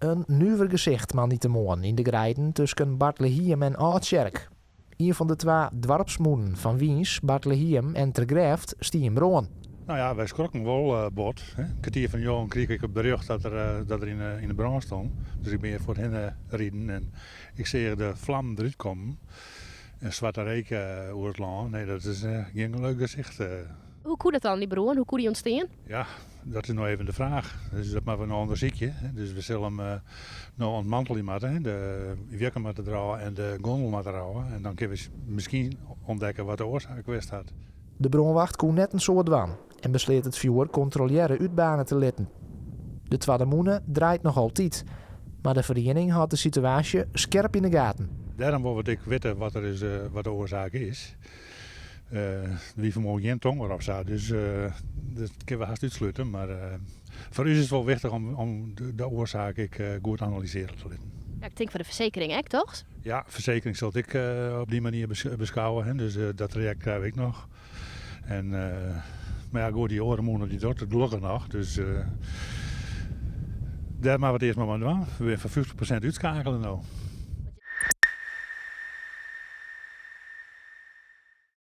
In nuver gesicht moandeitemoarn yn de greiden tusken Bartlehiem en Aldtsjerk. Ien fan de twa doarpsmûnen fan Wyns, Bartlehiem en Tergrêft stie yn brân. No ja, wy skrokken wol bot. In kertier foar njoggen krige ik it berjocht dat er, dat er yn de brân stond. Dus ik bin hjir fuorthinne riden en ik seach de flammen derút kommen. En swarte reek oer it lân. Nee, dat is gjin leuk gesicht. Hoe koe dat dan, dy brân? Hoe koe dy ûntstean? Ja, dat is no even de fraach. Dus dat moatte we no ûndersykje. Dus we sille him no ûntmantelje moatte. De wjukken moatte derôf en de gondel moat derôf. En dan kinne we miskien ûntdekke wat de oarsaak west hat. De brânwacht koe net in soad dwaan en besleat it fjoer kontrolearre útbaarne te litten. De twadde mûne draait noch altyd, mar de feriening hâldt de situaasje skerp yn de gaten. Dêrom wolle we ek witte wat, der is, wat de oarsaak is. Wie fanmoarn gjin tonger of sa, dus dat kinne we hast útslute. Mar foar ús is it wol wichtich om de oarsaak ek goed analysearje te litten. Ja, ik tink foar de fersekering ek, dochs? Ja, fersekering sil it ek op dy manier beskouwe. Hè. Dus dat trajekt krije we ek noch. En, mar ja, goed, dy oare mûne dy docht it gelokkich noch. Dus dêr moatte we it earst mar mei dwaan. We binne foar 50% útskeakele no.